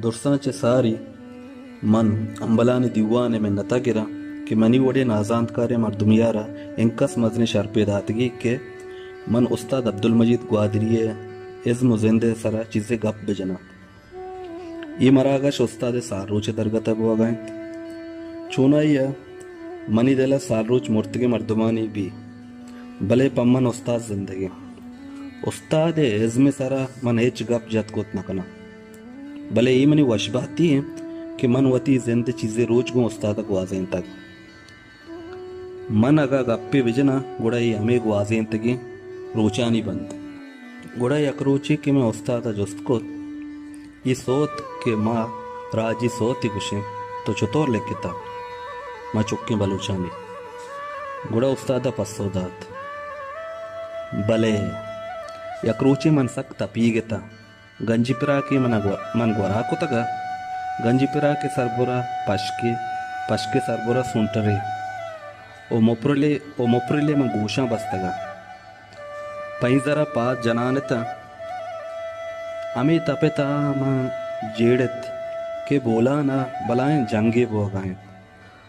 درساں چہ ساری من ہمبلانی دیوان ءِ منت ءَ گراں کہ منی وڑیں نازانتکاریں مردمے ءَ را انکس مزنیں شرپے داتگی کہ من استاد عبدالمجید گوادری ءِ ازم ءُ زند ءِ سرا چیزے گپ بجناں۔ اے مراگش استاد ءِ سالروچ ءِ درگت ءَ بوگ ءَ انت۔ چونائی ءَ منی دل ءَ سالروچ مرتگیں مردمانی بی، بلے پہ من استاد زندگیں۔ استاد ءِ ازم ءِ سرا من ہچ گپ جت کت نہ کناں، بلے اے منی وشبہتی انت کہ من وتی زند ءِ چیزے روچ گوں استاد ءَ گوازینتگ۔ من اگاں گپے بجناں، گڑا اے ہمے گوازینتگیں روچانی بنت۔ گڑا یک روچے کہ من استاد ءَ جست کت، اے سوت کہ ما راجی سوتے گوشیں، تو چطور لکھتا؟ ما چکیں بلوچانی۔ گڑا استاد ءَ پسو دات، بلے یک روچے من سک تپیگ اتاں۔ گنجی پراکے من گو-، من گورا کتگ ءَ۔ گنجی پراک ءِ سربرا پشکے، پشک ءِ سربرا سونٹرے ءُ مپرلے، ءُ مپرلے من گوشاں بستگ ءَ۔ پینزر ءَ پاد جنان اتاں۔ ہمے تپ ءِ تہا من جیڑ ات کہ بولان ءَ بلاہیں جنگے بوگ ءَ انت۔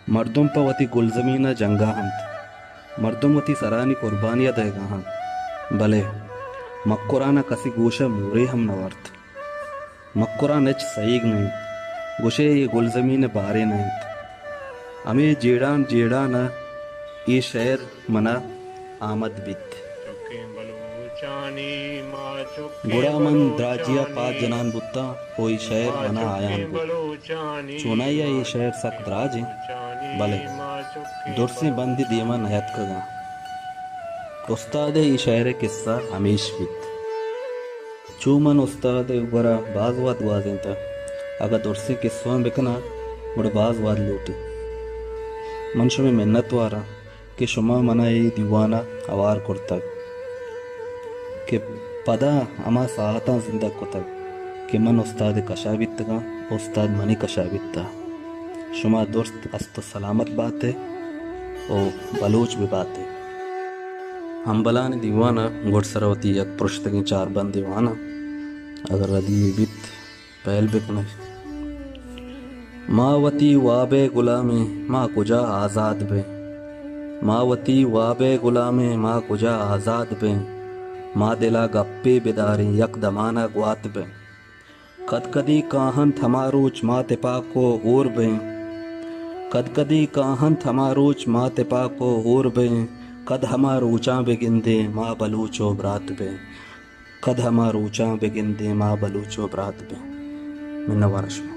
مردم پہ وتی گلزمین ءَ جنگ ءَ انت۔ مردم وتی سرانی قربانی ءَ دئیگ ءَ انت۔ بلے مکران ءَ کسی گوش ءَ مورے ہم نہ ورت۔ مکران ہچ سہیگ نہ انت۔ گوشے اے گلزمین ءِ بارے نہ انت۔ ہمے جیڑان جیڑان ءَ اے شئیر من ءَ آمد بیت۔ گڑا من دراجی ءَ پاد جنان بوتاں ءُ اے شئیر من ءَ آیان بوت۔ چونائی ءَ اے شئیر سک دراج انت، بلے درسیں بندے دیما نیاتکگ انت۔ استاد ءِ اے شئیر ءِ کسہ ہمیش بیت۔ چو من استاد ءِ گورا باز وھد گوازینتہ، اگاں درسیں کسہاں بکناں، گڑا باز وھد لوٹیت۔ من شمئے منت واراں کہ شما من ءَ اے دیوان ءَ ہوار کرتگ کہ پدا ہما ساعتاں زندگ کتگ کہ من استاد ءِ کشا بیتگاں، استاد منی کشا بیتہ۔ شما درست ہست ءُ سلامت بات ئے ءُ بلوچ بہ بات ئے۔ ہمبلانی دیوان ءَ گڈسر ءَ وتی یک پرشتگیں چاربندے واناں، اگر ردی ئے بیت۔ پہل بکن ئے۔ ما وتی واب ءِ گلامیں، ما کجا آزاد بیں؟ ما وتی واب ءِ گلامیں، ما کجا آزاد بیں؟ ما دل ءَ گپے بداریں، یک دمان ءَ گوات بیں۔ کد کدی کاہنت ہما روچ ما تپاک ءُ ہور بیں۔ کد کدی کاہنت ہما روچ ما تپاک ءُ ہور بیں۔ کد ہما روچاں بگندیں ما بلوچ ءُ برات بیں۔ کد ہما روچاں بگندیں ما بلوچ ءُ برات بیں۔ منت وار شمئے۔